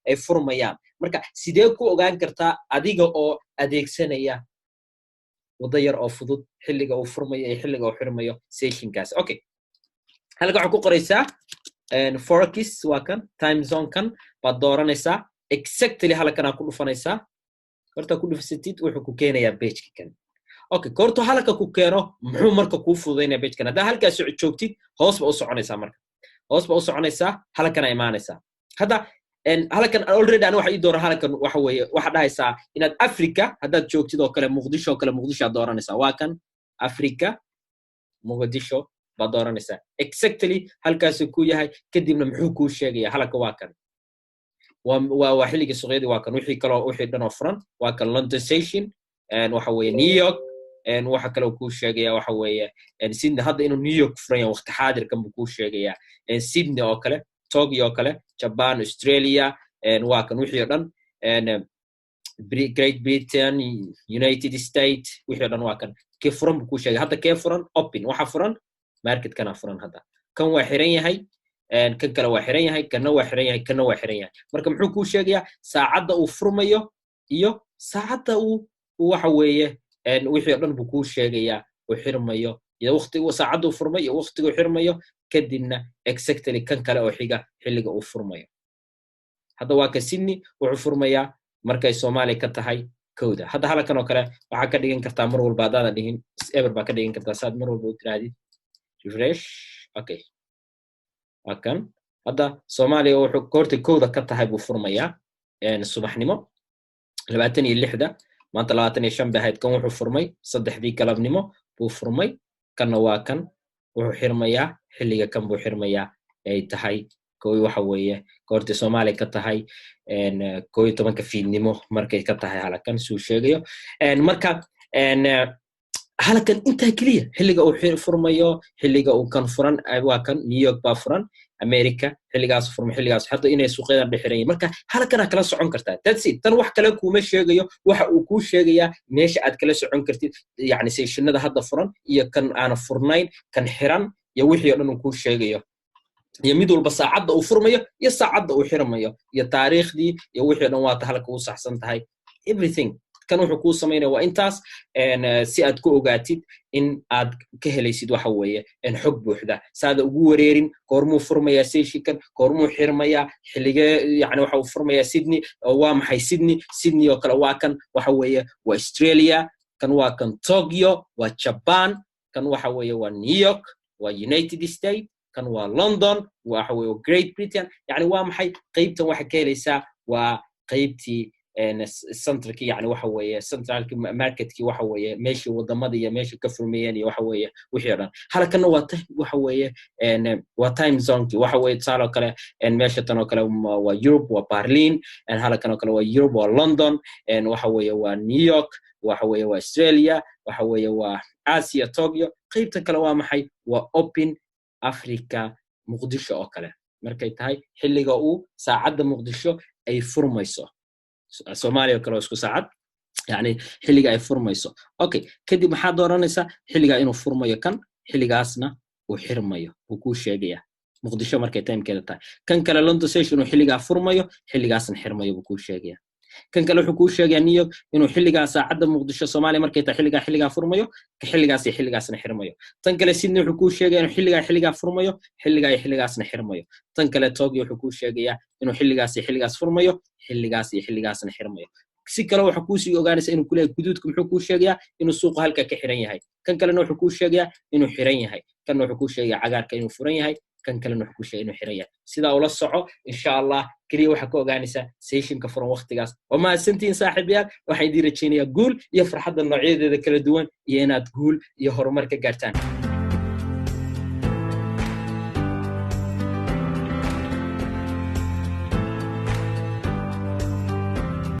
ay furmayaan. Marka sidee ku ogaan kartaa adiga oo adeegsanaya waddo yar oo fudud xilliga uu furmayo iyo xilliga uu xirmayo sessionkaas? Okay, halka waxaa ku qoraysaa forex, waa kan time zone kan baad dooranaysaa. Exactly halkanaa ku dhufanaysaa. Horta ku dhufsatid, wuxuu ku keenayaa pageka kan. Okay, goortuu halka ku keeno, muxuu marka kuu fududaynaya pagekan? Haddaa halkaas joogtid, hoos ba u soconaysaa. Marka hoos ba u soconaysaa, halkana imaanaysaa. Hadda halkan already ani waxa ii dooran halkan. Waxa weeye, waxaa dhahaysaa inaad Africa haddaad joogtid oo kale, Muqdisho oo kale, Muqdisho aad dooranaysaa. Waa kan Africa, Muqdisho baad dooranaysaa. Exactly halkaasuu ku yahay. Kadibna muxuu kuu sheegaya halka? Waa kan, waa xilligii suuqyadii. Waa kan wixii kaloo, wixii dhan oo furan. Waa kan London session, waxa weeye New York. Waxa kaloo kuu sheegaya waxa weeye Sydney. Hadda inuu New York furan yahay waqti xaadirkan buu kuu sheegayaa. Sydney oo kale, Tokyo oo kale, Japan, Australia, waa kan wixii oo dhan, Great Britain, United States, wixii o dhan waa kan. Kee furan buu kuu sheegay hadda? Kee furan? Open waxa furan, marketkana furan hadda. Kan waa xiran yahay, kan kale waa xiran yahay, kanna waa xiran yahay, kanna waa xiran yahay. Marka muxuu kuu sheegayaa? Saacadda uu furmayo iyo saacadda uu waxa weeye wixii o dhan buu kuu sheegayaa, uu xirmayo iyo waqtigu, saacadda uu furmay iyo waqtigu xirmayo. Kadibna exactly kan kale oo xiga xilliga uu furmayo. Hadda waa ka Sydney, wuxuu furmayaa markay Soomaaliya ka tahay 1da. Hadda halkan oo kale waxaa ka dhigan kartaa mar walba, haddaadan dhihin eber baa ka dhigan kartaa, saad mar walba u tirahdid refresh. Okay, waa kan hadda Soomaaliya wuxuu goorta 1da ka tahay buu furmayaa subaxnimo, 26-da. Maanta 25 bay ahayd. Kan wuxuu furmay 3dii galabnimo buu furmay. Kanna waa kan, wuxuu xirmayaa xilliga kan buu xirmayaa ay tahay koy, waxa weeye goortay Soomaaliya ka tahay 11-ka fiidnimo markay ka tahay halakan suu sheegayo. Marka halkan intaa keliya, xilliga uu furmayo, xilliga uu kan furan, waa kan New York baa furan, America xilligaas furmay, xilligaas hadda inay suuqyadan dhexiran yihin. Marka halkanaa kala socon kartaa. That's it. Tan wax kale kuuma sheegayo. Waxa uu kuu sheegayaa meesha aad kala socon kartid, yani sessionada hadda furan iyo kan aana furnayn, kan xiran iyo wixii o dhan uu kuu sheegayo, iyo mid walba saacadda uu furmayo iyo saacadda uu xirmayo iyo taariikhdii iyo wixii o dhan. Waata halka uu saxsan tahay everything. Kan wuxuu kuu samaynaya waa intaas, si aad ku ogaatid in aad ka helaysid waxa weeye xog buuxda, saada ugu wareerin goormuu furmayaa sessionkan, goormuu xirmayaa, xilligee yani waxa uu furmayaa Sydney. Waa maxay Sydney? Sydney oo kale waa kan, waxa weeye waa Australia. Kan waa kan Tokyo, waa Japan. Kan waxa weeye waa New York, waa United States. Kan waa London, waxa weeye Great Britain. Yani waa maxay qaybtan waxa ka helaysaa? Waa qaybtii centralki, yani waxa weeye centralki marketkii, waxa weeye meeshii wadamada iyo meeshii ka furmayeen iyo waxa weeye wixii o dhan. Halkanna waa waxa weeye waa time zoneki. Waxa weeye tusaale oo kale, meesha tan oo kale waa Europe, waa Berlin. Halkan oo kale waa Europe, waa London. Waxa weeye waa New York, waxa weeye waa Australia, waxa weeye waa Asia, Tokyo. Qaybtan kale waa maxay? Waa open Africa, Muqdisho oo kale markay tahay xilliga uu saacadda Muqdisho ay furmayso, Soomaaliya oo kale oo isku saacad, yani xilliga ay furmayso. Okay, kadib maxaa dooranaysaa? Xilligaa inuu furmayo kan, xilligaasna uu xirmayo wuu kuu sheegaya, Muqdisho markay timekeeda tahay. Kan kale London session uu xilligaa furmayo, xilligaasna xirmayo buu kuu sheegaya. Kan kale wuxuu kuu sheegaya New York inuu xilligaa saacadda Muqdisho, Soomaaliya markay tahay, xilligaa furmayo, xilligaas iyo xilligaasna xirmayo. Tan kale Sydney wuxuu kuu sheegaya inuu xilligaa furmayo, xilligaa iyo xilligaasna xirmayo. Tan kale Tokyo wuxuu kuu sheegayaa inuu xilligaas iyo xilligaas furmayo, xilligaas iyo xilligaasna xirmayo. Si kale waxa kuusii ogaanaysa inuu kuleeyahay guduudka muxuu kuu sheegayaa? Inuu suuqa halkaa ka xiran yahay. Kan kalena wuxuu kuu sheegayaa inuu xiran yahay. Kanna wuxuu kuu sheegayaa cagaarka inuu furan yahay, kan kalena wuxuu kuu sheegaya inuu xiran yahay. Sidaa ula soco insha Allah. Keliya waxaa ka ogaanaysaa sessionka furan waqtigaas. Waa mahadsantihiin, saaxiibayaal. Waxaan idiin rajaynayaa guul iyo farxadda noocyadeeda kala duwan iyo inaad guul iyo horumar ka gaartaan.